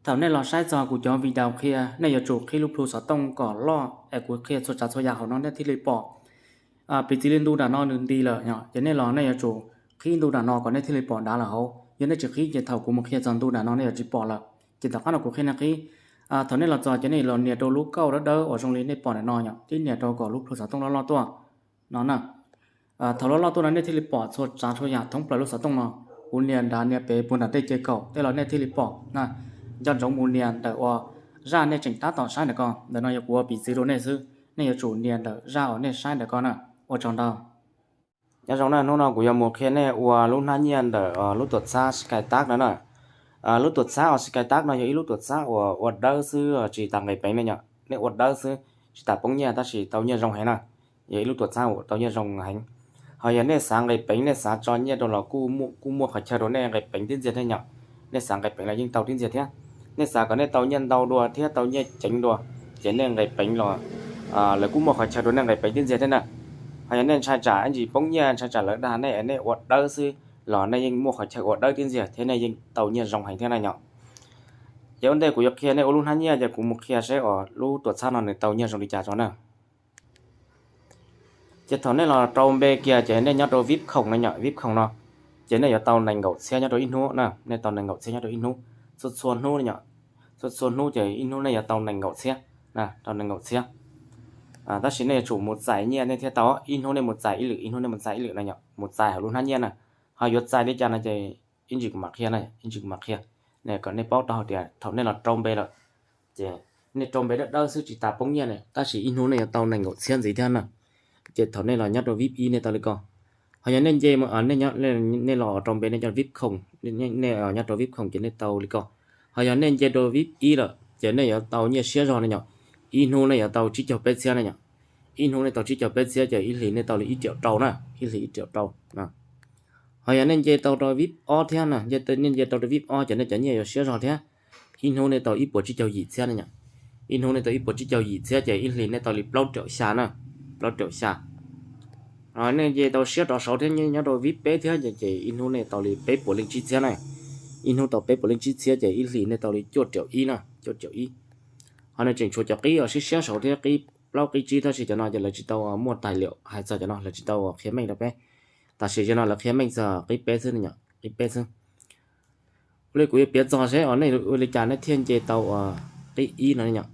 Thaum nej los saib txog kuv cov video qhia, nej yuav tsum qhib lub plhu xov tooj kom loj es kuv qhia txhua tsav txhua yam hauv no nej thiaj li pom. Piv txwv li ntu nram no nws nti lawm, ces nej los nej yuav tsum qhib ntu nram no kom nej thiaj li pom dav lawm hauv. Yog nej tsis qhib ces thaum kuv mus qhia txog ntu nram no nej yuav tsis pom lawm. Ces tom qab no kuv qhia nej qhib. Thaum nej los txog ces nej los nias rau lub kauj dawb dawb uas zoo li nej pom ntawm no yom, tib nias rau kom lub plhu xov tooj loj loj tuaj no na. Thaum loj loj tuaj no nej thiaj li pom txhua tsav txhua yam thoob plaws lub xov tooj no. Kuv nias nrad nias pem puag nram tej ces kaum tej los nej thiaj li pom na. Nco ntsoov mus nias ntawm uas zaj nej tseem tab tom saib ntawm ko, ntawm no yog kuv ua piv txwv rau nej xwb, nej yuav tsum nias ntawm zaj uas nej saib ntawm ko na. Ua tsaug ntau. Nyob zoo na, hnub no kuv yuav mus qhia nej ua lub hnab nyiaj ntawm lub tuam txhab Sky Task no na. Lub tuam txhab uas Sky Task no yog ib lub tuam txhab uas ua dawb xwb tsis tas nqis peev ne yom. Nej ua dawb xwb tsis tas poob nyiaj tab sis tau nyiaj zoo heev na. Yog ib lub tuam txhab uas tau nyiaj zoo heev. Ho yog nej xav nqis peev nej xav tso nyiaj rau los kuj muaj qhov chaw rau nej nqis peev tib ntxiag thiab yom. Nej xav nqis peev los yeej tau tib ntxiag thiab. Nej xav kom nej tau nyiaj ntau dua thiab tau nyiaj ceev dua, ces nej nqis peev los lawv kuj muaj qhov chaw rau nej nqis peev tib ntxiag thiab na. Ho yog nej ntshai tsam ib ntsis poob nyiaj ntshai tsam lawv dag nej, nej ua dawb xwb los nej yeej muaj qhov chaw ua dawb tib ntxiag thiab nej yeej tau nyiaj zoo heev thiab na yom. Ces ua ntej kuv yuav qhia nej ua lub hnab nyiaj ces kuv mus qhia seb uas lub tuam txhab no nws tau nyiaj zoo li cas tso na. Ces thaum nej los rau npe kiag ces nej nyob rau vip khoom no yom, vip khoom no ces nej yuav tau nees nkaum txhiab nyob rau ib hnub na, nej tau nees nkaum txhiab nyob rau ib hnub, txhua txhua hnub yom, txhua txhua hnub ces ib hnub nej yuav tau nees nkaum txhiab, tau nees nkaum txhiab. Tab sis nej yuav tsum mus txais nyiaj nej thiaj tau, ib hnub nej mus txais ib lwm, ib hnub nej mus txais ib lwm no yom, mus txais hauv lub hnab nyiaj na. Ho yuav txais li cas no ces ib ntsis kuv mam qhia na, ib ntsis kuv mam qhia. Nej kom nej paub taub hau tias thaum nej los rau npe lawm ces nej rau npe dawb dawb xwb tsis tas poob nyiaj na, tab sis ib hnub nej yuav tau nees nkaum txhiab ntxiv thiab na. Ces thaum nej los nyob rau vip ib nej tau li ko. Ho yog nej nce, nej los rau npe nej cov vip khoom, nej nyob rau vip khoom ces nej tau li ko. Ho yog nej nce rau vip ib lawm ces nej yuav tau nyiaj siab zog ne yom. Ib hnub nej yuav tau tsib caug peb txhiab ne yom. Ib hnub nej tau tsib caug peb txhiab ces ib hlis nej tau li ib riam rau na, ib hlis ib riam rau. Ho yog nej nce tau rau vip ob thiab na, nej nce tau rau vip ob ces nej cov nyiaj yuav siab zog thiab. Ib hnub nej tau ib puas tsib caug yim txhiab ne yom. Ib hnub nej tau ib puas tsib caug yim txhiab ces ib hlis nej tau li plaub riam xya na, plaub riam xya. Nej nce tau siab rov saud thiab nyob rau vip peb thiab ces ib hnub nej tau li peb puas leej tsib txhiab na. Ib hnub tau peb puas leej tsib txhiab ces ib hlis nej tau li cuaj riam ib na, cuaj riam ib. Ho nej tseem tshuav cov qib uas siab siab saud thiab, qib plaub qib tsib tab sis cov no ces lawv tsis tau muaj tais liam hais txog cov no, lawv tsis tau qhia meej rau peb. Tam sim no lawv qhia meej txog qib peb xwb, qib peb xwb. Ua li kuv yuav piav txog seb nej ua li cas nej thiaj nce tau qib ib no yom.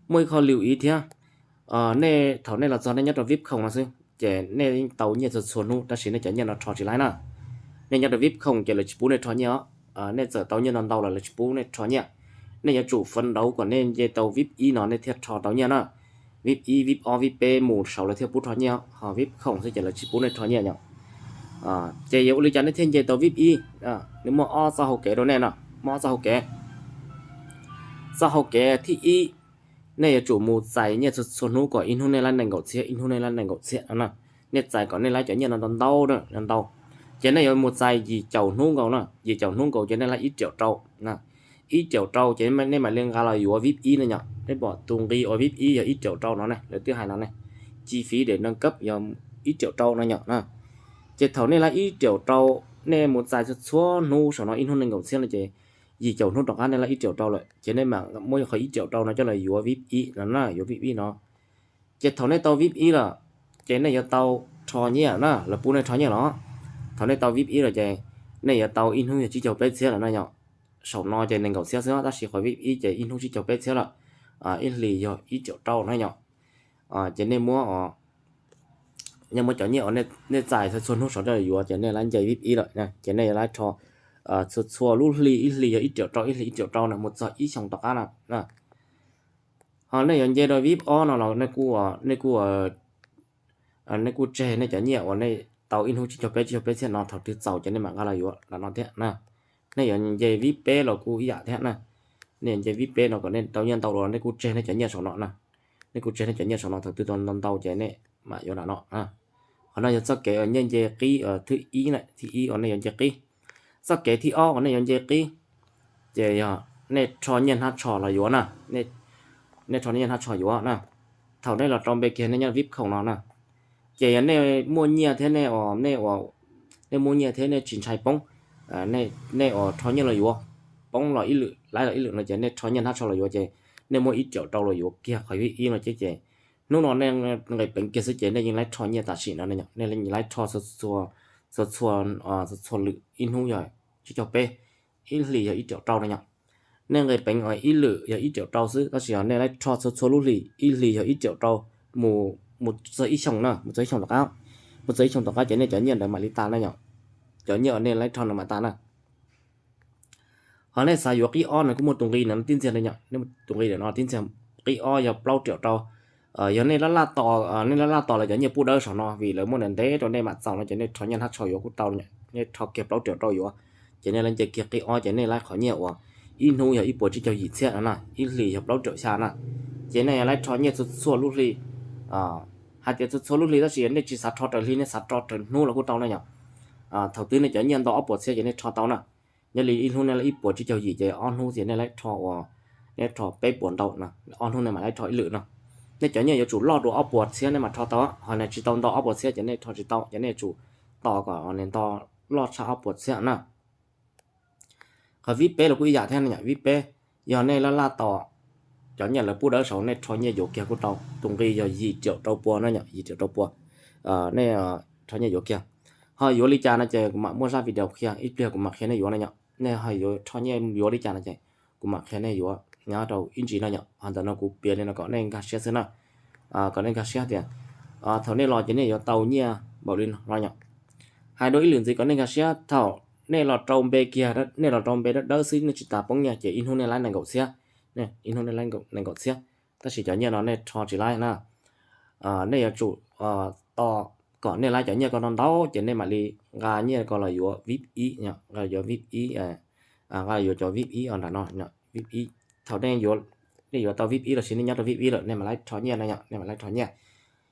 Muaj ib qho liu ib thiab, nej thaum nej los txog nej nyob rau vip khoom no xwb ces nej yeej tau nyiaj txhua txhua hnub tab sis nej cov nyiaj no rho tsis laib na. Nej nyob rau vip khoom ces lawv tsis pub nej rho nyiaj os. Nej txawm tau nyiaj ntau ntau los lawv tsis pub nej rho nyiaj. Nej yuav tsum phấn đấu kom nej nce tau vip ib no nej thiaj rho tau nyiaj na. Vip ib, vip ob, vip peb mus saud lawv thiaj pub rho nyiaj, ho vip khoom xwb ces lawv tsis pub nej rho nyiaj yom. Ces yuav ua li cas nej thiaj nce tau vip ib? Nws muaj ob txoj hau kev rau nej no, muaj ob txoj hau kev. Txoj hau kev thib ib, nej yuav tsum mus txais nyiaj txhua txhua hnub kom ib hnub nej laib nees nkaum txhiab, ib hnub nej laib nees nkaum txhiab no. Nej txais kom nej laib cov nyiaj no ntau ntau, ntau. Ces nej yuav mus txais yim caum hnub nkaus na, yim caum hnub nkaus ces nej laib ib riam rau. Ib riam rau ces nej mam li nqa los yuav vip ib no yom. Nej pom tus nqi uas vip ib yog ib riam rau no ne, lawv twb hais no ne, chi phí để nâng cấp yog ib riam rau no yom. Ces thaum nej laib ib riam rau, nej mus txais txhua txhua hnub saum no ib hnub nees nkaum txhiab no ces yim caum hnub rov qab nej laib ib riam rau lawm ces nej mam muab qhov ib riam rau no coj los yuav vip ib no na, yuav vip ib no. Ces thaum nej tau vip ib lawm ces nej yuav tau rho nyiaj na, lawv pub nej rho nyiaj los. Thaum nej tau vip ib lawm ces nej yuav tau ib hnub yog tsib caug peb txhiab lawm no yom. Saum no ces nees nkaum txhiab xwb tab sis qhov vip ib ces ib hnub tsib caug peb txhiab lawm, ib hlis yog ib riam rau no yom. Ces nej muab, nej muab cov nyiaj uas nej txais txhua txhua hnub saud coj los yuav ces nej laib nce vip ib lawm ces nej yuav laib rho txhua txhua lub hli, ib hlis yog ib riam rau, ib hlis ib riam rau na mus txog ib xyoos tom qab no. Ho nej yuav nce rau vip ob no los nej kuj tseg nej cov nyiaj uas nej tau ib hnub tsib caug peb, tsib caug peb txhiab no thaum twg txaus ces nej mam nqa los yuav los no thiab na. Nej yuav nce vip peb los kuj ib yam thiab na. Nej yuav nce vip peb no kom nej tau nyiaj ntau los nej kuj tseg nej cov nyiaj saum no na. Nej kuj tseg nej cov nyiaj saum no thaum twg tau ntau ntau ces nej mam yuav los no. Qhov no yog txoj kev uas nej nce qib thib ib, thib ib uas nej yuav nce qib. Txoj kev thib ob uas nej yuav nce qib ces yog nej rho nyiaj hnab tsho los yuav na. Nej rho nyiaj hnab tsho yuav na. Thaum nej los rau npe kiag nej nyob vip khoom no na, ces yog nej muaj nyiaj thiab nej, nej muaj nyiaj thiab nej tsis ntshai poob, nej uas rho nyiaj los yuav, poob los ib lwm laib los ib lwm no ces nej rho nyiaj hnab tsho los yuav ces nej muab ib riaum rau los yuav kiag qhov vib ib no ces, ces hnub no nej nqis peev kiag xwb ces nej yeej laib rho nyiaj tam sim no, nej yeej laib rho txhua txhua, txhua txhua lwm ib hnub yog tsib caug peb, ib hlis yog ib riaum rau no yom. Nej nqis peev ib lwm yog ib riaum rau xwb, tab sis yog nej laib rho txhua txhua lub hlis ib hlis yog ib riaum rau, mus, mus txog ib xyoos na, mus txog ib xyoos tom qab, mus txog ib xyoos tom qab ces nej cov nyiaj ntawd mam li tas na yom. Cov nyiaj uas nej laib rho ntawd mam tas na. Ho nej xav yuav qib ob no kuj muaj tus nqi no tib ntxiag na yom, nej tus nqi no tib ntxiag. Qib ob yog plaub riaum rau. Yog nej laj laj tos, nej laj laj tos lawv cov nyiaj pub dawb saum no vim lawv muab ntev ntev rau nej mam txaus no ces nej rho nyiaj hnab tsho yuav kuj tau, nej rho kiag plaub riaum rau yuav, ces nej laib nce kiag qib ob ces nej laib qhov nyiaj uas ib hnub yog ib puas tsib caug yim txhiab no na, ib hlis yog plaub riaum xya na. Ces nej laib rho nyiaj txhua txhua lub hli. Hais tias txhua txhua lub hli tab sis nej tsis xav rho raws hli, nej xav rho raws hnub los kuj tau na yom. Thaum twg nej cov nyiaj ntau ob puas txhiab ces nej rho tau na. Nyob li ib hnub nej laib ib puas tsib caug yim ces ob hnub ces nej laib rho uas, nej rho peb puas ntau na, ob hnub nej mam laib rho ib lwm no. Nej cov nyiaj yuav tsum loj dua ob puas txhiab nej mam rho tau, ho nej tsis tau ntau ob puas txhiab ces nej rho tsis tau, ces nej yuav tsum tos kom nws nto loj tshaj ob puas txhiab na. Qhov vib peb los kuj ib yam thiab yom, vib peb yog nej laj laj tos cov nyiaj lawv pub dawb saud nej rho nyiaj yuav kiag kuj tau, tus nqi yog yim riaum rau pua no yom, yim riaum rau pua. Nej rho nyiaj yuav kiag. Ho yuav li cas no ces kuv mam muaj zaj video qhia, ib pliag kuv mam qhia nej yuav no yom. Nej ho yuav rho nyiaj yuav li cas no ces kuv mam qhia nej yuav nyob rau ib ntsis no yom. Ho ntawm no kuv piav li no kom nej nkag siab xwb na, kom nej nkag siab tias thaum nej los ces nej yuav tau nyiaj npaum li no yom. Hais dua ib lwm ntxiv kom nej nkag siab, thaum nej los rau npe kiag, nej los rau npe dawb dawb xwb nej tsis tas poob nyiaj ces ib hnub nej laib nees nkaum txhiab, ib hnub nej laib nees nkaum txhiab. Tab sis cov nyiaj no nej rho tsis laib na. Nej yuav tsum tos kom nej laib cov nyiaj ko no ntau ces nej mam li nqa nyiaj ko los yuav vib ib, nqa yuav vib ib, nqa yuav cov vib ib os nram no, vib ib. Thaum nej yuav tau vib ib los sis nej nyob rau vib ib lawm nej mam laib rho nyiaj no yom, nej mam laib rho nyiaj.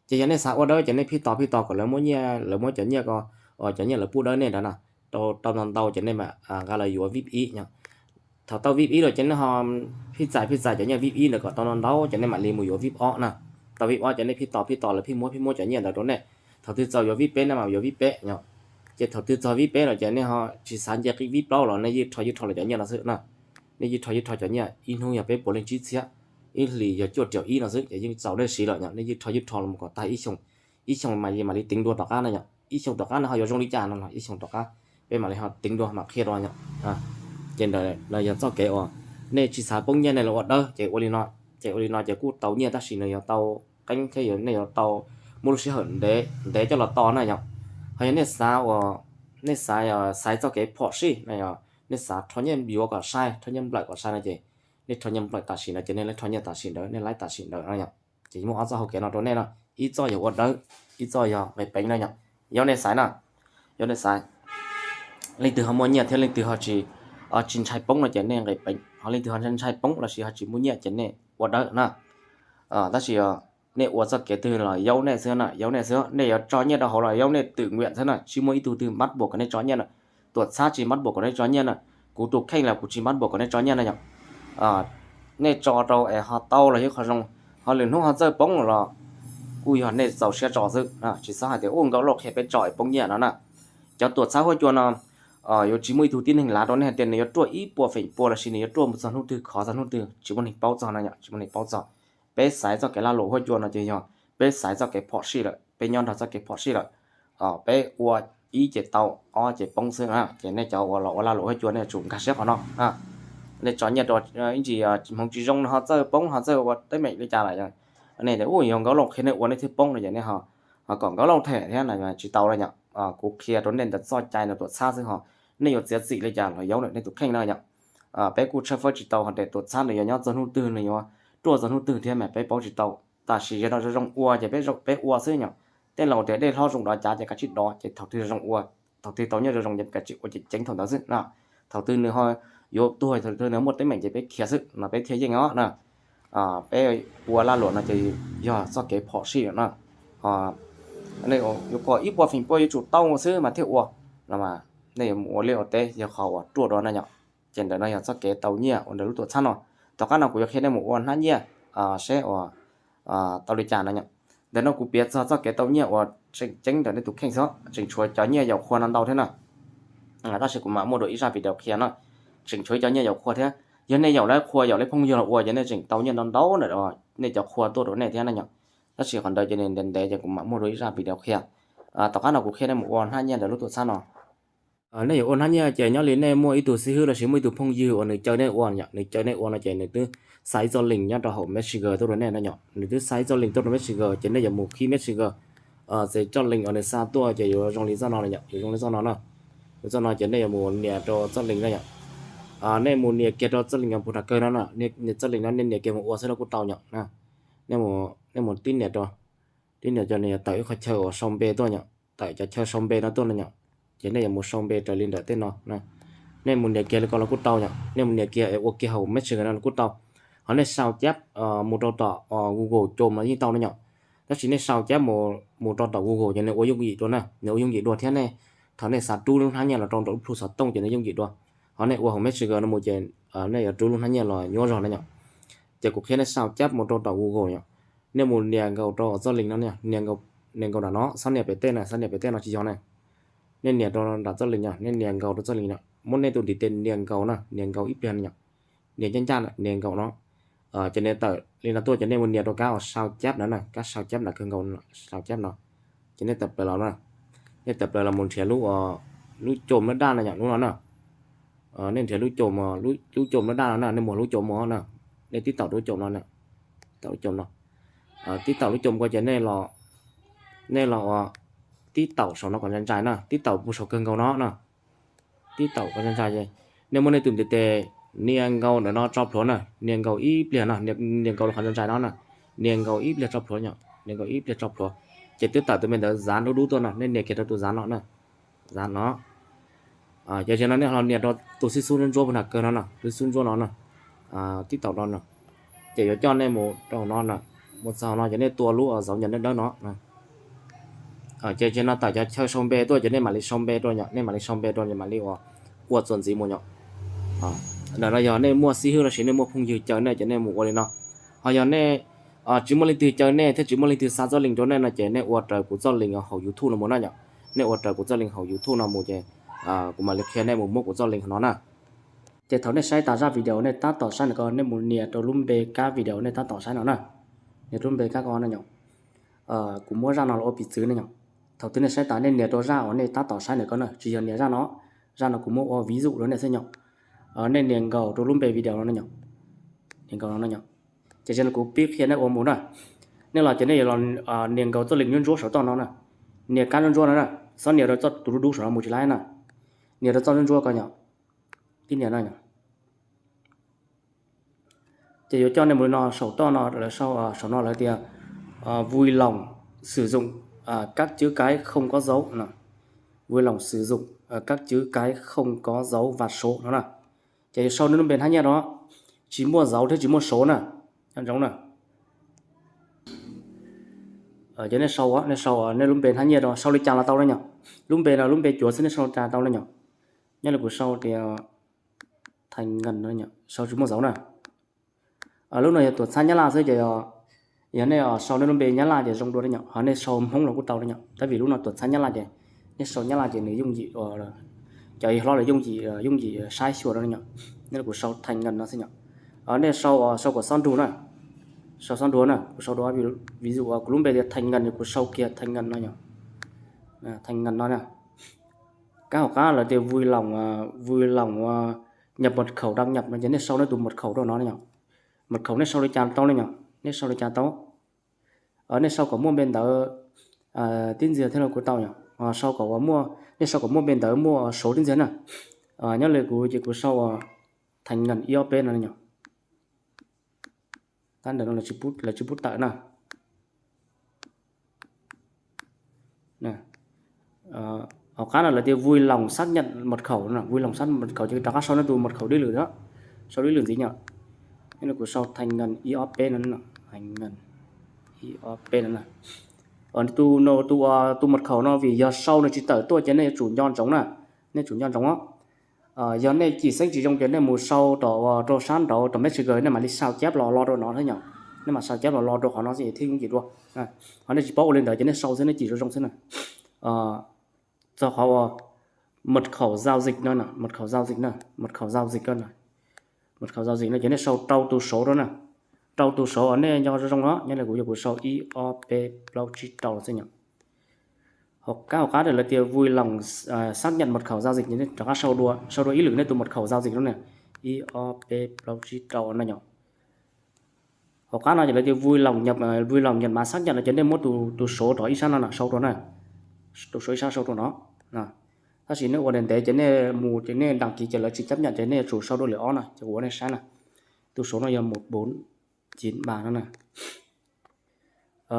Ces yog nej xav ua dawb ces nej phij tos phij tos kom lawv muab nyiaj, lawv muab cov nyiaj ko, cov nyiaj lawv pub dawb nej ntawd na, tau ntau ntau ces nej mam nqa los yuav vib ib yom. Thaum tau vib ib lawm ces nej ho phij txais phij txais cov nyiaj vib ib ntawd kom tau ntau ntau ces nej mam li mus yuav vib ob na. Tau vib ob ces nej phij tos phij tos lawv phij muab phij muab cov nyiaj ntawd rau nej. Thaum twg txaus yuav vib peb nej mam yuav vib peb yom. Ces thaum twg txog vib peb lawm ces nej ho tsis xav nce qib vib plaub los nej yeej rho yeej rho lawv cov nyiaj no xwb na. Nej yeej rho yeej rho cov nyiaj ib hnub yog peb puas leej tsib txhiab, ib hlis yog cuaj riaum ib no xwb ces yeej txaus nej siv lawm yom. Nej yeej rho yeej rho los mus kom tag ib xyoo, ib xyoo mas mam li teev dua tom qab na yom. Ib xyoo tom qab no ho yuav zoo li cas no los ib xyoo tom qab peb mam li ho teev dua mam qhia dua yom. Ces ntawm no yog txoj kev uas nej tsis xav poob nyiaj nej los ua dawb ces ua li no, ces ua li no ces kuj tau nyiaj tab sis nws yog tau qeeb thiab nej yuav tau muaj lub sij hawm ntev ntev coj los tos na yom. Ho yog nej xav uas, nej xav xaiv txoj kev phom sij na yom, nej xav rho nyiaj yuav kom sai, rho nyiaj nplawm kom sai no ces nej rho nyiaj nplawm tam sim no ces nej laib rho nyiaj tam sim ntawd, nej laib tam sim ntawd no yom. Ces muaj ob txoj hau kev no rau nej no, ib txoj yog ua dawb, ib txoj yog nqis peev no yom. Yog nej xaiv na, yog nej xaiv, leej twg ho muaj nyiaj thiab leej twg ho tsis, tsis ntshai poob no ces nej nqis peev, ho leej twg ho ntshai poob los sis ho tsis muaj nyiaj ces nej ua dawb na. Tab sis nej ua txoj kev twg los yog nej xwb na, yog nej xwb, nej yuav tso nyiaj rau hauv los yog nej twm nwiam xwb na, tsis muaj ib tug twg npab npuas kom nej tso nyiaj na. Tuam txhab tsis npab npuas kom nej tso nyiaj na, kuv tus kheej los kuv tsis npab npuas kom nej tso nyiaj na yom. Nej tso rau es ho tau los yog qhov zoo, ho lwm hnub ho txawj poob los kuj yog nej txaus siab tso xwb, tsis txhob hais tias ua nkauj lauj qhia peb tso es poob nyiaj no na. Cov tuam txhab huab cua no yuav tsis muaj ib tug tib neeg lav rau nej hais tias nws yuav ruaj ib puas feem pua los sis nws yuav ruaj mus txog hnub twg khov txog hnub twg tsis muaj neeg paub txog no yom, tsis muaj neeg paub txog. Peb xaiv txoj kev lag luam huab cua no ces yog peb xaiv txoj kev phom sij lawm, peb nyob nrog txoj kev phom sij lawm. Peb ua ib ces tau, ob ces poob xwb na. Ces nej cov uas los ua lag luam huab cua nej yuav tsum nkag siab qhov no. Nej tso nyiaj rau ib ntsis hmoov tsis zoo no ho txawj poob ho txawj ua teeb meem li cas lawm, nej tias ua yog nkauj lauj qhia nej ua nej thiaj poob no ces nej ho kom nkauj lauj them thiab tsis tau na yom. Kuv qhia rau nej ntawm txoj cai ntawm tuam txhab xwb ho, nej yuav txiav txim li cas los yog nej tus kheej na yom. Peb kuj tshawb fawb tsis tau hais tias tuam txhab nws yuav nyob txog hnub twg, nws yuav ruaj txog hnub twg thiab mas peb paub tsis tau. Tam sim no zoo zoo ua ces peb ua xwb yom. Tej laus tias dej hlob zoo dov cav ces kav tsij dov, ces thaum twg zoo ua, thaum twg tau nyiaj zoo zoo ces kav tsij ua ceev ceev thaum ntawd xwb na. Thaum twg nws ho yuav tuag, thaum twg nws muaj teeb meem ces peb khiav xwb no peb thiaj yeej os na. Peb ua lag luam no ces yog txoj kev phom sij na. Yuav kom ib puas feem pua yuav tsum tau xwb mas thiaj ua no. Nej yuav mus ua liaj ua teb yog qhov uas ruaj dua na yom. Ces ntawm no yog txoj kev tau nyiaj uas ntawm lub tuam txhab no. Tom qab no kuv yuav qhia nej mus ua hnab nyiaj seb uas tau li cas no yom. Ntawm no kuv piav txog txoj kev tau nyiaj uas tseem ceeb ntawm nej tus kheej xwb, tseem tshuav cov nyiaj yaum qhua no ntau thiab na. Tab sis kuv mam muaj dua ib zaj video qhia no, tseem tshuav cov nyiaj yaum qhua thiab. Yog nej yaum lawv qhua yaum lawv phooj ywg los ua ces nej tseem tau nyiaj ntau ntau na, nej cov qhua tuaj rau nej thiab na yom. Tab sis qhov ntawd ces ntev ntev ces kuv mam muaj dua ib zaj video qhia. Tom qab no kuv qhia nej mus ua hnab nyiaj ntawm lub tuam txhab no. Nej yuav ua hnab nyiaj ces nyob li nej muaj ib tug xib hwb los sis muaj ib tug phooj ywg uas nws caw nej ua yom, nws caw nej ua no ces nws twb xa ib txoj link nyob rau hauv Messenger tuaj rau nej no yom, nws twb xa ib txoj link tuaj rau Messenger ces nej yuav mus qhib Messenger, ces txoj link uas nws xa tuaj ces yuav zoo li txoj no yom, yuav zoo li txoj no na. Yuav txoj no ces nej yuav mus nias rau txoj link na yom. Nej mus nias kiag rau txoj link uas puag nram kawg no na, txoj link no nej nias kiag mus ua xwb los kuj tau yom. Nej mus tib nias rau, tib nias rau nws yuav tawm ib qhov chaw uas sau npe tuaj yom, tawm cov chaw sau npe no tuaj no yom. Ces nej yuav mus sau npe raws li ntawm tej no. Nej mus nias kiag li ko los kuj tau yom, nej mus nias kiag ua kiag hauv Messenger no los kuj tau. Ho nej sau cab mus rau tom Google Chrome los yeej tau no yom. Tab sis nej sau cab mus rau tom Google ces nws ua yooj yim dua na, nws ua yooj yim dua thiab nej, thaum nej xav rub lub hnab nyiaj los rau nraum lub plhu xov tooj ces nws yooj yim dua. Ho nej ua hauv Messenger no mus ces nej yuav rub lub hnab nyiaj los nyuaj zog na yom. Ces kuv qhia nej sau cab mus rau tom Google yom. Nej mus nias nkaus rau txoj link no, nias nkaus nram no, xob nias pem tej na, xob nias pem tej no tsis yog na. Nej nias rau nram txoj link no, nej nias nkaus rau txoj link no, muab nej tus ntiv tes nias nkaus na, nias nkaus ib pliag no yom. Nias ncaj ncaj na, nias nkaus no. Ces nws tawm li no tuaj ces nej mus nias rau kab uas sau cab no na, kab sau cab nram kawg nkaus, sau cab no. Ces nej tawm plaws los na, nej tawm plaws los mus nrhiav lub, lub cam lab daj no yom, lub no na. Nej nrhiav lub cam, lub cam lab daj no na, nej mus lub cam no na. Nej tib taum rau lub cam no, tib taum lub cam no. Tib taum lub cam ko ces nej los, nej los ua tib taum saum no kom ntsais ntsais na, tib taum puag saum kawg nkaus no na. Tib taum kom ntsais ntsais ces nej muab nej tus ntiv tes nias nkaus ntawm no tso plhuav na, nias nkaus ib pliag no, nias nkaus rau qhov ntsais ntsais no na, nias nkaus ib pliag tso plhuav yom, nias nkaus ib pliag tso plhuav. Ces twb tawm tus me ntawd zav dub dub tuaj no, nej nias kiag rau tus zav no na, zav no. Ces zav no nej ho nias rau tus xib xub ntsuab ntsuab puag nram kawg no na, tus xib xub ntsuab no na, tib taum no na. Ces yuav coj nej mus rau no na, mus txog no ces nej tua lub zauv nyas dawb dawb no. Ces zav no tawm cov chaw sau npe tuaj ces nej mam li sau npe rau yom, nej mam li sau npe rau ces mam li ua, ua txuas ntxiv mus yom. Ntawm no yog nej muaj xib hwb los sis nej muaj phooj ywg caw nej ces nej mus ua li no. Ho yog nej tsis muaj leej twg caw nej thiab tsis muaj leej twg xa txoj link rau nej no ces nej ua raws kuv txoj link hauv YouTube no mus na yom. Nej ua raws kuv txoj link hauv YouTube no mus ces kuv mam li qhia nej mus muab kuv txoj link hauv no na. Ces thaum nej saib tas zaj video nej tab tom saib ntawm ko, nej mus nias rau lub npe kab video nej tab tom saib no na. Nias lub npe kab ko no yom. Kuv muab zaj no los ua piv txwv ne yom. Thaum twg nej saib tas nej nias rau zaj uas nej tab tom saib ntawm ko na, tsis yog nias zaj no. Zaj no kuv muab ua ví dụ rau nej xwb yom. Nej nias nkaus rau lub npe video no yom. Nias nkaus no yom. Ces zav no kuv pib qhia nej ua mus na. Nej los ces nej yuav los nias nkaus txoj link ntsuab ntsuab saum toj no na. Nias kab ntsuab ntsuab no na. Xob nias rau txoj tus dub dub saum no mus tsis laib na. Nias rau txoj ntsuab ntsuab ko yom. Tib nias no yom. Ces yuav coj nej mus li no, saum toj no lawv sau, saum no lawv tias vui lòng sử dụng các chữ cái không có dấu. Vui lòng sử dụng các chữ cái không có dấu và số no na. Ces yuav sau nej lub npe hnab nyiaj no, tsis muaj dấu thiab tsis muaj số na. Nco ntsoov na. Ces nej sau, nej sau nej lub npe hnab nyiaj no, sau li cas los tau na yom. Lub npe no lub npe cuav xwb, nej sau li cas tau na yom. Nyob li kuv sau tias Thành Ngân no, sau tsis muaj dấu na. Lub no yog tuam txhab Nyab Laj xwb ces yog nej sau nej lub npe Nyab Laj ces zoo dua na yom, ho nej sau Hmoob los kuj tau na yom, tab vim lub no tuam txhab Nyab Laj ces nej sau Nyab Laj ces nws yooj yim, cov hlob lawv yooj yim, yooj yim saib xyuas no na yom. Nyob li kuv sau Thành Ngân no xwb yom. Nej sau, sau kom xob nrug na, sau xob nrug na, kuv sau dua, ví dụ kuv lub npe tias Thành Ngân, kuv sau kiag Thành Ngân no yom. Thành Ngân no na. Kab hauv qab lawv tias vui lòng, vui lòng nhập mật khẩu đăng nhập no ces nej sau nej tus mật khẩu rau no na yom. Mật khẩu nej sau li cas tau na yom, nej sau li cas tau. Nej sau kom muaj npe ntawv tib ntxiag thiab los kuj tau yom. Sau kom muaj, nej sau kom muaj npe ntawv muaj số tib ntxiag na. Nyob li kuv ces kuv sau Thành Ngân ib ob peb no yom. Tab ntawm no lawv tsis pub tawm na. Hauv qab no lawv tias vui lòng xác nhận mật khẩu no, vui lòng xác nhận mật khẩu ces rov qab sau nej tus mật khẩu dib lwm, sau dib lwm ntxiv yom. Nyob li kuv sau Thành Ngân ib ob peb no, Thành Ngân ib ob peb no. Tus, tus mật khẩu no vim yog sau nws tsis tawm tuaj ces nej yuav tsum nco ntsoov na, nej tsum nco ntsoov. Yog nej cim xeeb tsis zoo ces nej mus sau tom, rau sab nraud tom Messenger nej mam li sau cab los lo rau no thiab yom. Nej mam sau cab los lo rau qhov no xwb thiaj yooj yim dua. Ho nej tsis paub ua li ntawd ces nej sau xwb, nej cim zoo zoo xwb na. Txog qhov uas mật khẩu giao dịch no, mật khẩu giao dịch no, mật khẩu giao dịch no. Mật khẩu giao dịch no ces nej sau rau tus số rau na. Rau tus số uas nej nco zoo zoo no, nyob li kuv yog kuv sau ib ob peb plaub tsib rau xwb yom. Hauv qab hauv qab lawv tias vui lòng xác nhận mật khẩu giao dịch, rov qab sau dua, sau dua ib lwm nej tus mật khẩu giao dịch no na, ib ob peb plaub tsib rau no yom. Hauv qab no ces lawv tias vui lòng nhập, vui lòng nhập mã xác nhận no ces nej muab tus số rau ib sab no na sau rau na, tus số ib sab sau rau no. Tab sis nej ua ntev ntev ces nej mus ces nej đăng ký ces lawv tsis chấp nhận ces nej yuav tsum sau dua lwm ob na, ces kuv ua nej saib na. Tus số no yog một bốn chín ba no na.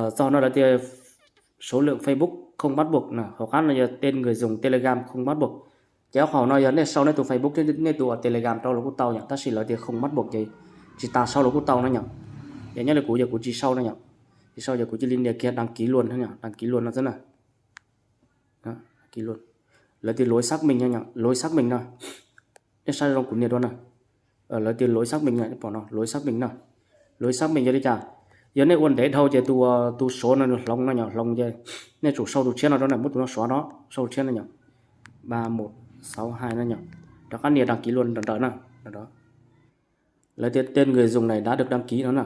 Txog no lawv tias số lượng Facebook không bắt buộc na, hauv qab no yog tên người dùng Telegram không bắt buộc. Ces ob qhov no yog nej sau nej tus Facebook thiab nej tus Telegram rau los kuj tau yom, tab sis lawv tias không bắt buộc ces tsis tas sau los kuj tau no yom. Ces nyob li kuv yog kuv tsis sau no yom, tsis sau ces kuv cia li nias kiag đăng ký luôn, đăng ký luôn no xwb na. Lawv tias lối xác minh, lối xác minh no, nej saib zoo kuv nias dua na. Lawv tias lối xác minh no, pom no lối xác minh no. Lối xác minh yog li cas? Yog nej ua ntev dhau ces tus số no nws hloov no yom, hloov ces nej tsum sau tus tshiab no rau na, muab tus no xóa no, sau tus tshiab no yom, ba một sáu hai no yom, rov qab nias đăng ký luôn ntawm na. Lawv tias tên người dùng này đã được đăng ký no na,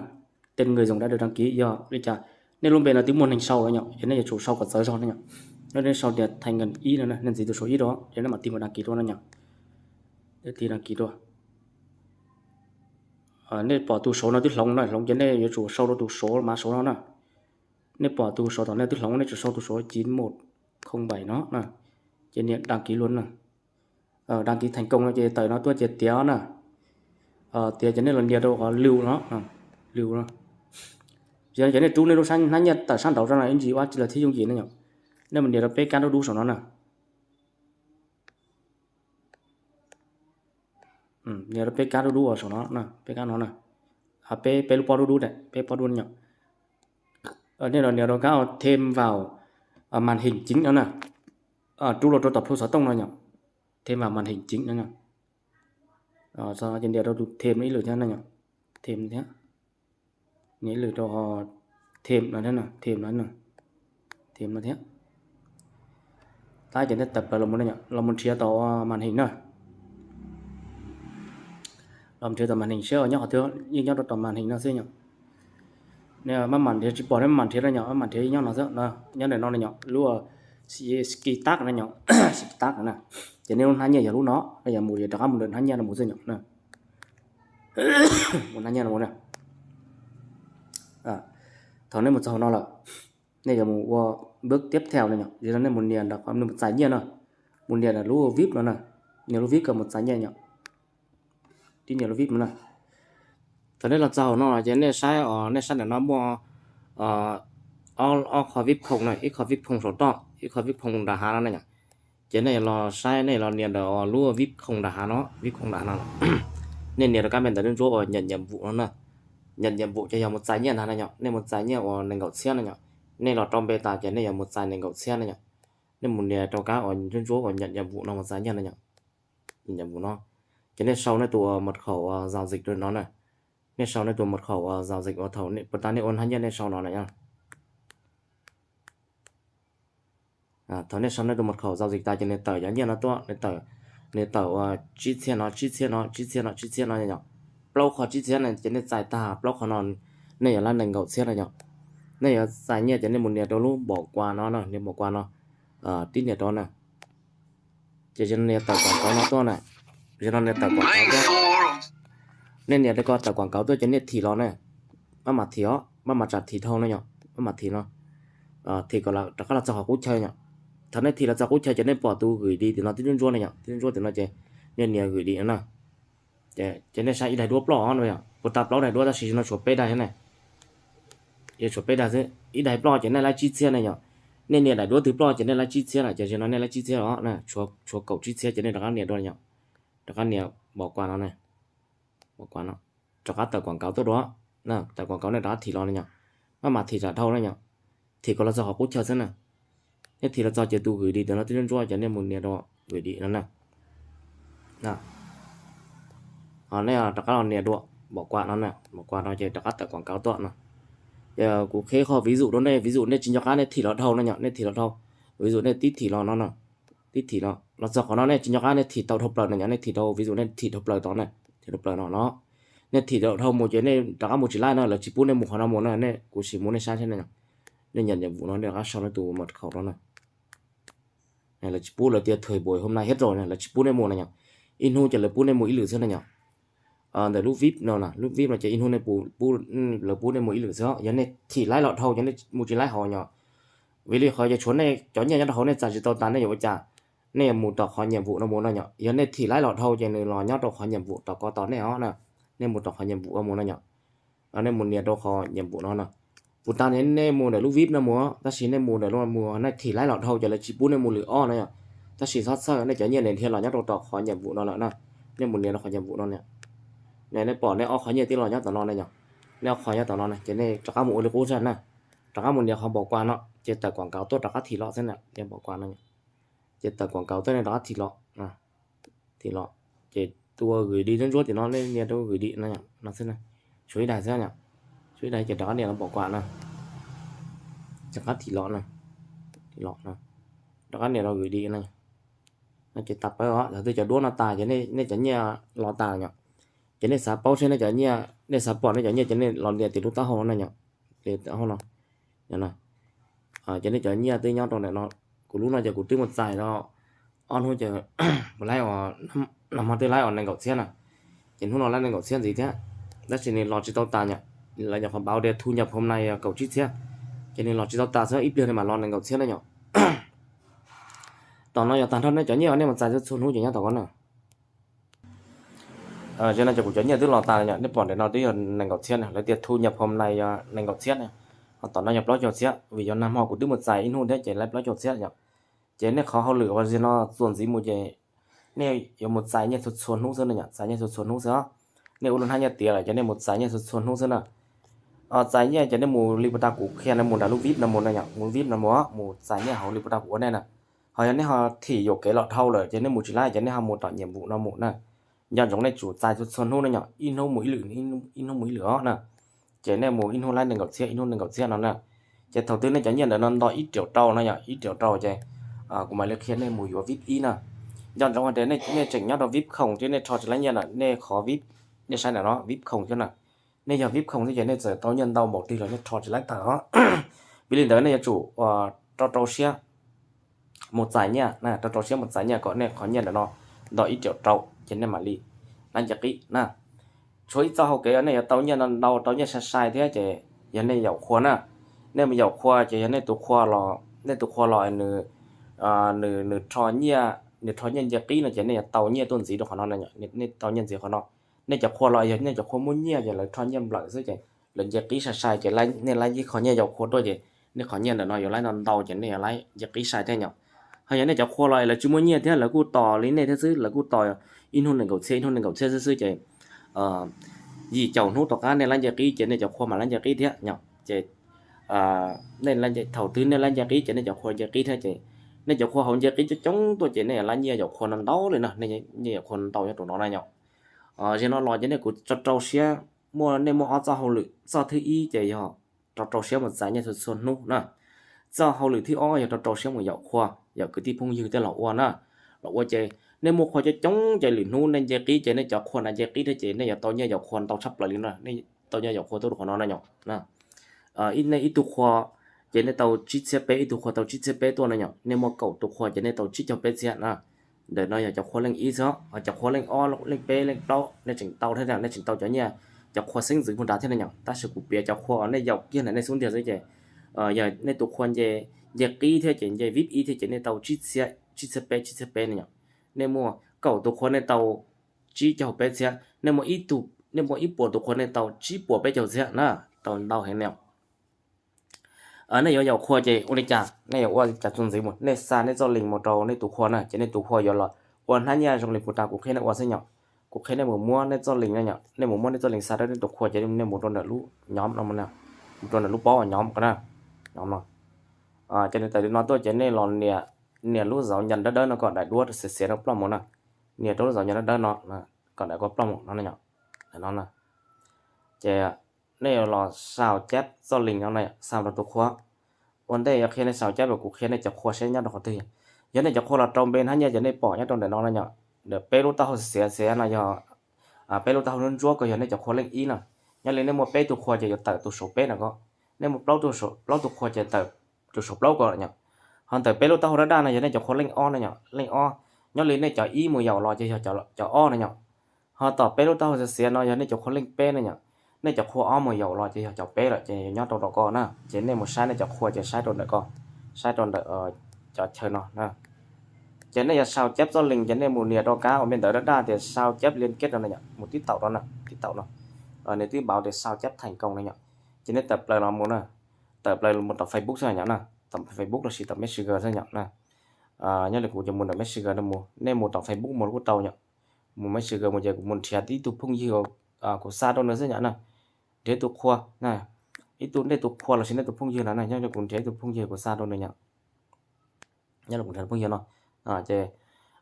tên người dùng đã được đăng ký yog li cas? Nej lub npe no twb muaj neeg sau lawm yom, ces nej yuav tsum sau kom txawv zog no yom. Nej sau tias Thành Ngân ib no, nej ntxiv tus số ib rau ces nej mam tig mus đăng ký dua no yom. Tig đăng ký dua. Nej pom tus số no twb hloov no, hloov ces nej yuav tsum sau rau tus số, mã số no na. Nej pom tus số tom nej twb hloov, nej tsum sau tus số chín một không bảy no na, ces nias đăng ký luôn na. Đăng ký thành công no ces tawm no tuaj ces tiav na. Tiav ces nej los nias rau qhov lưu no, lưu no. Ces nej rub nej lub hnab nyiaj tawm sab nraud rau no ib ntsis ua tsis los thiaj yooj yim na yom. Nej mus nias rau peb kab dub dub saum no na. Nias rau peb kab dub dub saum no, peb kab no na. Peb, peb lub pob dub dub, peb pob dub no yom. Nej los nias rau kab thêm vào màn hình chính no na. Rub los rau tom plhu xov tooj no yom. Thêm vào màn hình chính no. Ces nias rau tus thêm no ib lwm thiab no yom. Thêm thiab. Nias ib lwm rau thêm no, thêm no, thêm no thiab. Tab ces nej tawm plaws los mus no yom, los mus nrhiav tau màn hình na. Los nrhiav tau màn hình seb nyob qhov twg, yeej nyob rau tom màn hình no xwb yom. Nej maj mam nrhiav tsis pom nej maj mam nrhiav no yom, maj mam nrhiav nyob no xwb, nyob ntawm no no yom, lub ski tag no yom, ski tag no na. Ces nej lub hnab nyiaj yog lub no, nej yuav mus ces rov qab mus ntawm hnab nyiaj no mus xwb yom. Mus hnab nyiaj no mus na. Thaum nej mus txog no lawm, nej yuav mus ua bước tiếp theo no yom, yog nej mus nias ntawm qhov nej mus txais nyiaj no, mus nias ntawm lub vip no na, nias lub vip kom mus txais nyiaj yom. Tib nias lub vip no na. Thaum nej los txog no ces nej saib, nej saib ntawm no muaj ob qho vip phone na, ib qho vip phone saum toj, ib qho vip phone nram hav no na yom. Ces nej los saib, nej los nias ntawm lub vip phone nram hav no, vip phone nram hav no. Nej nias rau kab me ntawv ntsuab ntsuab uas nhận nhiệm vụ no na. Nhận nhiệm vụ ces yog mus txais nyiaj ntag na yom, nej mus txais nyiaj uas nees nkaum txhiab na yom. Nej los rau npe tas ces nej yuav mus txais nees nkaum txhiab na yom. Nej mus nias rau kab uas ntsuab ntsuab uas nhận nhiệm vụ no mus txais nyiaj na yom. Nhận nhiệm vụ no. Ces nej sau nej tus mật khẩu giao dịch rau no na. Nej sau nej tus mật khẩu giao dịch uas thaum puas tas nej ua hnab nyiaj nej sau no na yom. Thaum nej sau nej tus mật khẩu giao dịch tas ces nws tawm cov nyiaj no tuaj, nws tawm, nws tawm uas tsib txhiab no, tsib txhiab no, tsib txhiab no, tsib txhiab no yom. Plaub qho tsib txhiab na ces nej txais tag plaub qho no, nej yuav laib nees nkaum txhiab na yom. Nej yuav txais nyiaj ces nej mus nias rau lub npaum kua no na, nias npaum kua no, tib nias rau na. Ces no nias tawm quảng cáo no tuaj na, no nias tawm quảng cáo tuaj. Nej nias rau ko tawm quảng cáo tuaj ces nej thim los na. Maj mam thim os, maj mam tsam thim dhau no yom, maj mam thim no. Thim kom rov qab los txog qhov qub chaw yom. Thaum nej thim los txog qub chaw ces nej pom tus gửi đi tim no tib ntsuab ntsuab no yom, tib ntsuab ntsuab tim no ces nej nias gửi đi no na. Ces nej saib ib daim duab ploj no yom, puas tas plaub daim duab tab sis no tshuav peb daim thiab na. Yuav tshuav peb daim xwb, ib daim ploj ces nej laib tsib txhiab na yom. Nej nias daim duab twg ploj ces nej laib tsib txhiab lawm, ces no nej laib tsib txhiab os, tshuav kaum tsib txhiab ces nej rov qab nias dua yom. Rov qab nias npaum kua no, npaum kua no, rov qab tawm quảng cáo tuaj dua, tawm quảng cáo nej rov qab thim los no yom. Maj mam thim tsam dhau no yom, thim kom los txog qhov qub chaw xwb na. Nej thim los txog ces tus gửi đi tim no tib ntsuab ntsuab ces nej mus nias rau gửi đi no na. Nej rov qab los nias dua npaum kua no, npaum kua no ces rov qab tawm quảng cáo tuaj no. Ces kuv qhia qhov ví dụ rau nej, ví dụ nej tsis nco qab nej thim los dhau no yom, nej thim los dhau, ví dụ nej tib thim los no, tib thim los, los txog qhov no nej tsis nco qab nej thim tau dhau plaws no yom, nej thim dhau, ví dụ nej thim dhau plaws tod na, thim dhau plaws no no. Nej thim lom dhau mus ces nej rov qab mus tsis laib no, lawv tsis pub nej mus qhov no mus na, nej kuv sim mus nej saib thiab na. Nej nyam nyam vum no nej rov qab sau nej tus mật khẩu no na. Lawv tsis pub, lawv tias thời buổi hôm nay hết rồi na, lawv tsis pub nej mus na yom. Ib hnub ces lawv pub nej mus ib lwm xwb na yom. Ntawm lub vip no, lub vip no ces ib hnub nej, lawv pub nej mus ib lwm xwb. Yog nej thim laib lom dhau ces nej mus tsis laib hauv yom. Vim li qhov yog tshuav nej cov nyiaj nyob rau hauv nej txais tsis tau tas nej yuav ua cas? Nej yuav mus tom qhov nhiệm vụ no mus no yom. Yog nej thim laib lom dhau ces nws los nyob rau qhov nhiệm vụ tom ko tos nej os na. Nej mus tom qhov nhiệm vụ mus no yom. Nej mus nias rau qhov nhiệm vụ no na. Puas tas nej mus ntawm lub vip no mus, tab sis nej mus ntawm lub mus nej thim laib lom dhau ces lawv tsis pub nej mus lwm ob no yom. Tab sis txhob txhawj, nej cov nyiaj nws dhia los nyob rau tom qhov nhiệm vụ no lawm na. Nej mus nias rau qhov nhiệm vụ no na. Nej pom nej ob qhov nyiaj twb los nyob tom no na yom. Nej ob qhov nyob tom no na ces nej rov qab mus ua li qub zaj na. Rov qab mus nias qhov npaum kuas no ces tawm quảng cáo tuaj rov qab thim los xwb na, nias npaum kuas no. Ces tawm quảng cáo tuaj nej rov qab thim los, thim los. Ces tus gửi đi ntsuab ntsuab tim no nej nias rau gửi đi no, no xwb na. Tshuav ib daim xwb, tshuav ib daim ces rov qab nias rau npaum kuas na. Rov qab thim los, thim los, rov qab nias rau gửi đi na. Ces tas pawb os, thaum twg cov duab no tas ces nej cov nyiaj los tas yom. Ces nej xav paub seb nej cov nyiaj, nej xav pom nej cov nyiaj ces nej los nias tim lub taub hau no yom. Tim taub hau no. Ces nej cov nyiaj twb nyob rau ntawm no. Kuv lub no ces kuv twb mus txais no ob hnub ces kuv laib, nag hmo twb laib uas nees nkaum txhiab na. Ces hnub no laib nees nkaum txhiab ntxiv thiab. Tab sis nws los tsis tau tas yom. Lawv nyuam qhuav npau tias thu nhập hôm nay kaum tsib txhiab. Ces nws los tsis tau tas xwb, ib pliag nws mam los nees nkaum txhiab na yom. Tom no yog tag nrho nej cov nyiaj uas nej mus txais txhua txhua hnub ces nyob tom ko na. Tam no ces kuv cov nyiaj twb los tas yom, nej pom ntawm no twb yog nees nkaum txhiab na, lawv tias thu nhập hôm nay yog nees nkaum txhiab na. Ho tom no yog plaub caug txhiab, vim yog nag hmo kuv twb mus txais ib hnub thiab ces laib plaub caug txhiab yom. Ces nej qhov hauj lwm uas zig no txuas ntxiv mus ces nej yuav mus txais nyiaj txhua txhua hnub xwb na yom, txais nyiaj txhua txhua hnub xwb os. Nej ua lub hnab nyiaj tiav lawm ces nej mus txais nyiaj txhua txhua hnub xwb na. Txais nyiaj ces nej mus li puas tas kuv qhia no, mus nram lub vip no mus na yom, mus vip no mus, mus txais nyiaj hauv li puas tas kuv ua nej na. Ho yog nej ho thim yuam kev lom dhau lawm ces nej mus tsis laib ces nej ho mus tom nhiệm vụ no mus na. Nco ntsoov nej tsum txais txhua txhua hnub na yom, ib hnub mus ib lwm, ib hnub mus ib lwm os na. Ces nej mus ib hnub laib nees nkaum txhiab, ib hnub nees nkaum txhiab no na. Ces thaum twg nej cov nyiaj ntawm no nto ib triệu rau no yom, ib triệu rau ces kuv mam li qhia nej mus yuav vip ib na. Nco ntsoov hais tias nej tseem nyob rau vip không ces nej rho tsis laib nyiaj na, nej qhov vip, nej saib ntawm no vip không thiab na. Nej yog vip không thiab ces nej txawm tau nyiaj ntau npaum twg los nej rho tsis laib tag os. Vim li ntawd nej yuav tsum rau rau siab mus txais nyiaj na, rau rau siab mus txais nyiaj kom nej qhov nyiaj ntawm no nto ib triệu rau ces nej mam li laib nce qib na. Tshuav ib txoj hau kev nej yuav tau nyiaj no ntau, tau nyiaj sai sai thiab ces yog nej yaum qhua na. Nej mus yaum qhua ces yog nej tus qhua los, nej tus qhua los nws, nws, nws rho nyiaj, nws rho nyiaj nce qib no ces nej yuav tau nyiaj tuaj ntxiv rau qhov no, nej tau nyiaj ntxiv qhov no. Nej cov qhua los yog nej cov qhua muaj nyiaj ces lawv rho nyiaj nplawm xwb ces lawv nce qib sai sai ces nej laib ib qho nyiaj yaum qhua tuaj ces nej qhov nyiaj ntawm no yuav laib ntau ntau ces nej yuav laib nce qib sai thiab yom. Ho yog nej cov qhua los lawv tsis muaj nyiaj thiab lawv kuj tos li nej thiab xwb, lawv kuj tos ib hnub nees nkaum txhiab, ib hnub nees nkaum txhiab xwb xwb ces yim caum hnub tom qab nej laib nce qib ces nej cov qhua mam laib nce qib thiab yom. Ces thaum twg nej laib nce qib ces nej cov qhua nce qib thiab ces nej cov qhua hauv nce qib coob coob tuaj ces nej laib nyiaj yaum qhua no ntau li no, nej nyiaj yaum qhua ntau nyob rau no na yom. Zig no los ces nej kuv rau rau siab, muaj, nej muaj ob txoj hauj lwm, txoj thib ib ces yog rau rau siab mus txais nyiaj txhua txhua hnub na. Txoj hauj lwm thib ob yog rau rau siab mus yaum qhua, yaum kwv tij phooj ywg tej los ua na. Los ua ces nej muaj qhua coob coob ces lwm hnub nej nce qib ces nej cov qhua na nce qib thiab ces nej yuav tau nyiaj yaum qhua ntau tshaj plaws li no, nej tau nyiaj yaum qhua tuaj rau qhov no na yom. Nej ib tug qhua ces nej tau tsib txhiab peb, ib tug qhua tau tsib txhiab peb tuaj na yom, nej muaj kaum tus qhua ces nej tau tsib caug peb txhiab na. Ntawm no yog cov qhua leej ib xwb, ho cov qhua leej ob, leej peb, leej plaub nej tseem tau thiab, nej tseem tau cov nyiaj, cov qhua xeeb ntxwv puag nrad thiab na yom. Tab sis kuv piav cov qhua uas nej yaum kiag ntawm nej xub ntiag xwb ces yog nej tus qhua nce qib thiab ces nce vip ib thiab ces nej tau tsib txhiab, tsib txhiab peb, tsib txhiab peb na yom. Nej muaj kaum tus qhua nej tau tsib caug peb txhiab, nej muaj ib tug, nej muaj ib puas tus qhua nej tau tsib puas peb caug txhiab na, tau ntau heev na yom. Nej yuav yaum qhua ces ua li cas, nej yuav ua cas txuas ntxiv mus, nej xa nej txoj link mus rau nej tus qhua na, ces nej tus qhua yuav los ua hnab nyiaj zoo li puag ta kuv qhia nej ua xwb yom. Kuv qhia nej mus muab nej txoj link na yom, nej mus muab nej txoj link xa rau nej tus qhua ces nej mus rau ntawm lub nhóm no, mus rau ntawm lub pob uas nhóm ko na, nhóm no. Ces nws tawm li no tuaj ces nej los nias, nias lub zauv nyav dawb dawb no kom daim duab xiav xiav no ploj mus na. Nias rau lub zauv nyav dawb dawb no kom daim ko ploj mus no, no. Ces nej yuav los sau chép txoj link no na, sau rau tus qhua. Ua ntej yuav qhia nej sau chép los kuv qhia nej cov qhua seb nyob rau qhov twg. Yog nej cov qhua los rau npe hnab nyiaj ces nej pom nyob rau ntawm no na yom. Ntawm peb lub taub hau xiav xiav no yog Peb lub taub hau ntsuab ntsuab ko yog nej cov qhua leej ib no. Nyob li nej muaj peb tug qhua ces yuav tawm tus saum peb no ko. Nej muaj plaub tug qhua ces tawm tus saum plaub ko yom. Ho ntawm peb lub taub hau daj daj no yog nej cov qhua leej ob no yom, leej ob. Nyob li nej cov ib mus yaum los ces yog cov ob no yom. Ho tom peb lub taub hau xiav xiav no yog nej cov qhua leej peb no yom. Nej cov qhua ob mus yaum los ces yog cov peb lawm ces nyob rau ntawm ko na. Ces nej mus saib nej cov qhua ces saib rau ntawm ko, saib rau ntawm cov chaw no na. Ces nej yuav sau cab txoj lees ces nej mus nias rau kab uas me ntawv daj daj tias sau cab lias keb rau no yom, mus tib taum rau na, tib taum no. Nws twb npaum tias sau cab theem koos no yom. Ces nej tawm plaws los mus na, tawm plaws mus tom Facebook xwb yom na, tom Facebook los sis tom Messenger xwb yom na. Nyob li kuv ces mus ntawm Messenger no mus, nej mus tom Facebook mus kuj tau yom. Mus Messenger mus ces kuv mus nrhiav ib tug phooj ywg kuv xa rau nws xwb yom na. Nrhiav ib tug qhua, ib tug nej tus qhua los sis nej tus phooj ywg no na, nyob li kuv nrhiav ib tug phooj ywg kuv xa rau nws yom. Nyob li kuv nrhiav phooj ywg no, ces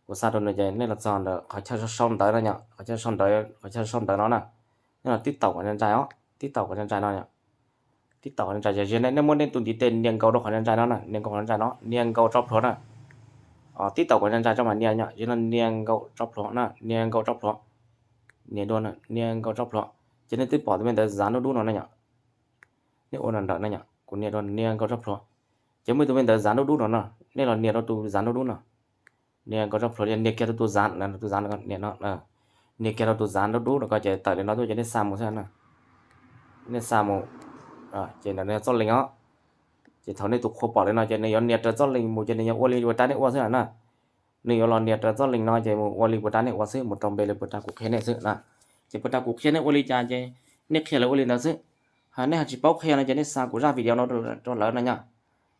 kuv xa rau nws ces nej los txog ntawm qhov chaw sau ntawv no yom, qhov chaw sau ntawv, qhov chaw sau ntawv no na. Nej los tib taum kom ntsa ntsa os, tib taum kom ntsa ntsa no. Tib taum kom ntsa ntsa, nej muab nej tus ntiv tes nias nkaus rau qhov ntsa ntsa no na, nias nkaus qhov ntsa ntsa no, nias nkaus tso plhuav na. Tib taum kom ntsa ntsa tso mam nias yom, yog no nias nkaus tso plhuav na, nias nkaus tso plhuav. Nias dua, nias nkaus tso plhuav. Ces nej twb pom tus me ntawv zav dub dub no na yom. Nej ua nrawm na yom, kuv nias rau nias nkaus tso plhuav. Ces muaj tus me ntawv zav dub dub no no, nej los nias rau tus zav dub dub no. Nias nkaus tso plhuav, nias kiag rau tus zav, tus zav no, nias kiag rau tus zav dub dub no ko ces tawm li no tuaj ces nej xa mus xwb na. Nej xa mus, ces ntawm no yog txoj lees os. Ces thaum nej tus qhua pom li no ces nws yuav nias raws txoj lees mus ces nws yuav ua li puas tab nej ua xwb na. Nws yuav los nias raws txoj lees no ces mus ua li puas tab nej ua xwb, mus rau npe li puas tab kuv qhia nej xwb na. Ces puas tab kuv qhia nej ua li cas ces nej qhia lawv ua li ntawd xwb. Ho nej ho tsis paub qhia no ces nej xa kuv zaj video no rau lawv no yom.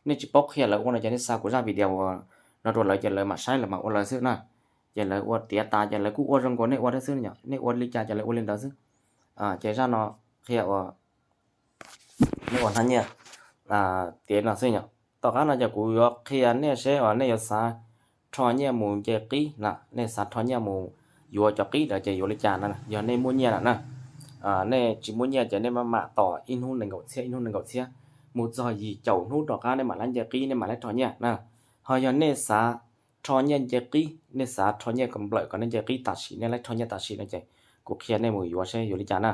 Nej tsis paub qhia lawv ua no ces nej xa kuv zaj video no rau lawv ces lawv mam saib lawv mam ua lawv xwb na. Ces lawv ua tiav tas ces lawv kuj ua zoo nkaus nej ua thiab xwb yom. Nej ua li cas ces lawv ua li ntawd xwb. Ces zaj no qhia ua, nej ua hnab nyiaj tiav no xwb yom. Tom qab no ces kuv yuav qhia nej seb uas nej yuav xav rho nyiaj mus nce qib na, nej xav rho nyiaj mus yuav cov qib ntawd ces yuav li cas na, yog nej muaj nyiaj lawm na. Nej tsis muaj nyiaj ces nej maj mam tos ib hnub nees nkaum txhiab, ib hnub nees nkaum txhiab, mus txog yim caum hnub tom qab nej mam laib nce qib, nej mam laib rho nyiaj na. Ho yog nej xav rho nyiaj nce qib, nej xav rho nyiaj kom nplawm kom nej nce qib tam sim, nej laib rho nyiaj tam sim no ces kuv qhia nej mus yuav seb yuav li cas na.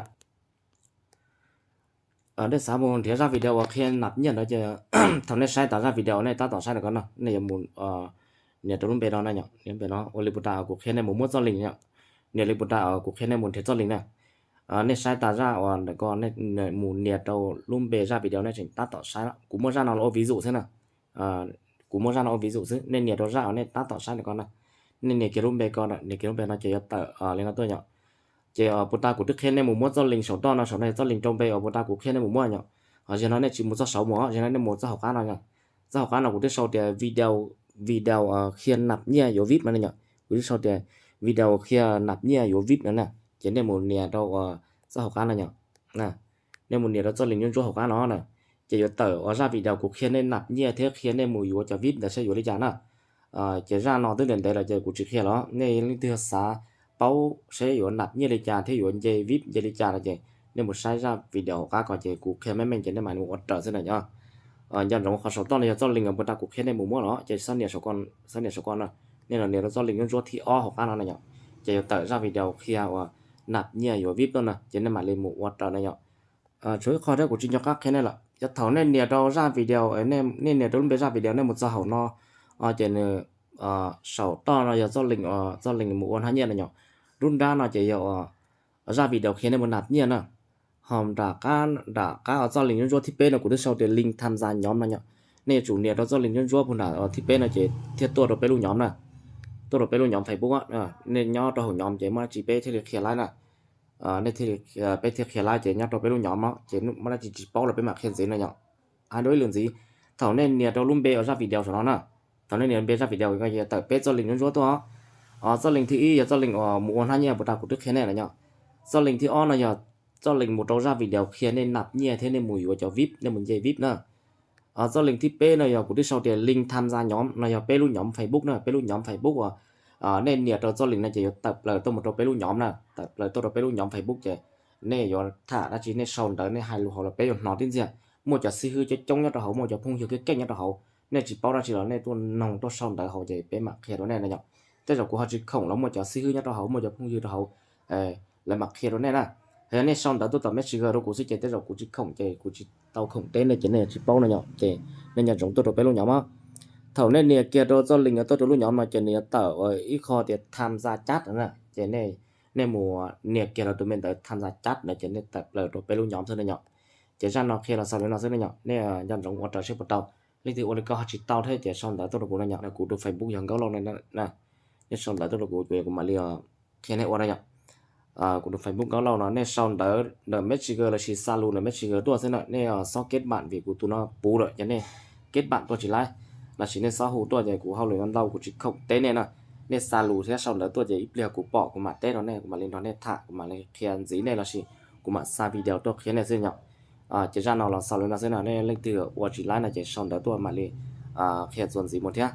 Nej xav mus nrhiav zaj video uas qhia nap nyiaj ntawd ces thaum nej saib tas zaj video nej tab tom saib ntawm ko no, nej yuav mus nias rau lub npe no na yom, lub npe no ua li puas tab kuv qhia nej mus muab txoj lees yom, nias li puas tab kuv qhia nej mus nrhiav txoj lees na. Nej saib tas zaj uas ntawm ko, mus nias rau lub npe zaj video nej tseem tab tom saib, kuv muab zaj no los ua ví dụ xwb na. Kuv muab zaj no ua ví dụ xwb, nej nias rau zaj uas nej tab tom saib ntawm ko na. Nej nias kiag lub npe ko, nias kiag lub npe no ces yuav tawm li no tuaj yom. Ces puas tab kuv twb qhia nej mus muab txoj lees saum toj no, saum no yog txoj lees rau npe uas puas tab kuv qhia nej mus muab yom. Ho zaum no nej tsis mus txoj saud mus, zaum no nej mus txoj hauv qab no yom. Txoj hauv qab no kuv twb sau tias video, video qhia nap nyiaj yuav vip no ne yom. Kuv twb sau tias video qhia nap nyiaj yuav vip no na. Ces nej mus nias rau txoj hauv qab no yom. Nej mus nias rau txoj lees ntsuab ntsuab hauv qab no na. Ces yuav tawm uas zaj video kuv qhia nej nap nyiaj thiab qhia nej mus yuav cov vip ntawd seb yuav li cas na. Ces zaj no twb ntev ntev lawm ces kuv tsis qhia los nej leej twg xav paub seb yuav nap nyiaj li cas thiab yuav nce vip nce li cas no ces nej mus saib zaj video hauv qab ko ces kuv qhia meej meej ces nej mam li mus ua raws xwb na yom. Nco ntsoov qhov saum toj no yog txoj lees uas puas tab kuv qhia nej mus muab los ces xab nias saum ko no. Nej los nias rau txoj lees ntsuab ntsuab thib ob hauv qab no na yom. Ces yuav tawm zaj video qhia uas nap nyiaj yuav vip tuaj na ces nej mam li mus ua raws na yom. Tshuav ib qho thiab kuv tsis nco qab qhia nej lawm, yog thaum nej nias rau zaj video, nej nias rau lub npe zaj video nej mus txog hauv no, ces nws saum toj no yog txoj lees, txoj lees mus ua hnab nyiaj no yom. Lub nrab no ces yog zaj video qhia nej mus nap nyiaj na. Ho nram qab, nram qab uas txoj lees ntsuab ntsuab thib peb no kuv twb sau tias link tham gia nhóm no yom. Nej yuav tsum nias rau txoj lees ntsuab ntsuab puag nram thib peb no ces thiaj tuaj rau peb lub nhóm na. Tuaj rau peb lub nhóm Facebook, nej nyob rau hauv nhóm ces muaj dab tsi peb thiaj li qhia laib na. Nej thiaj li, peb thiaj qhia laib ces nyob rau peb lub nhóm no ces muaj dab tsi tsis paub los peb mam qhia ntxiv no yom. Hais dua ib lwm ntxiv, thaum nej nias rau lub npe uas zaj video saum no na, thaum nej nias npe zaj video ko tawm peb txoj lees ntsuab ntsuab tuaj. Txoj lees thib ib yog txoj lees uas mus ua hnab nyiaj puas tab kuv twb qhia nej lawm yom. Txoj lees thib ob no yog txoj lees mus rau zaj video qhia nej nap nyiaj thiab nej mus yuav cov vip, nej mus nce vip na. Txoj lees thib peb no yog kuv twb sau tias link tham gia nhóm no yog peb lub nhóm Facebook na, peb lub nhóm Facebook uas nej nias rau txoj lees no ces yuav tawm plaws tuaj mus rau peb lub nhóm na, tawm plaws tuaj rau peb lub nhóm Facebook ces nej yuav tham dab tsi nej sau ntawv nej hais lus hauv los peb yuav hnov tib ntxiag. Muaj cov xib hwb coob coob nyob rau hauv, muaj cov phooj ywg keej keej nyob rau hauv, nej tsis paub dab tsi los nej tuaj noog tuaj sau ntawv hauv ces peb mam qhia rau nej na yom. Tej zaum kuv ho tsis khoom los muaj cov xib hwb nyob rau hauv, muaj cov phooj ywg rau hauv, lawv mam qhia rau nej na. Yog nej sau ntawv tuaj tom Messenger rau kuv xwb ces tej zaum kuv tsis khoom ces kuv tsis tau khoom teb nej ces nej tsis paub no yom. Ces nej nco ntsoov tuaj rau peb lub nhóm os. Thaum nej nias kiag rau txoj link no tuaj rau lub nhóm no ces nws yuav tawm ib qho tias tham gia chat na. Ces nej mus nias kiag rau tus me ntawd tham gia chat na ces nej tawm plaws rau peb lub nhóm xwb na yom. Ces zaj no qhia los xaus li no xwb na yom. Nej nco ntsoov ua raws seb puas tau. Leej twg ua li ko ho tsis tau thiab ces sau ntawv tuaj rau kuv no yom. Kuv tus Facebook yog Nkauj Lauj no. Nej sau ntawv tuaj rau kuv, kuv mam li qhia nej ua no yom. Kuv tus Facebook Nkauj Lauj no, nej sau ntawv ntawm Messenger lossis xa lus ntawm Messenger tuaj xwb na. Nej xob kết bạn vim kuv tus no puv lawm ces nej kết bạn tuaj tsis laib, lossis nej xob hu tuaj ces kuv hauj lwm no ntau kuv tsis khoom teb nej na. Nej xa lus thiab sau ntawv tuaj ces ib pliag kuv pom kuv mam teb rau nej, kuv mam li nrog nej tham, kuv mam li qhia ntxiv nej lossis kuv mam xa video tuaj qhia nej xwb yom. Ces zaj no los xaus li no xwb na. Nej leej twg ua tsis laib no ces sau ntawv tuaj mam li qhia txuas ntxiv mus thiab.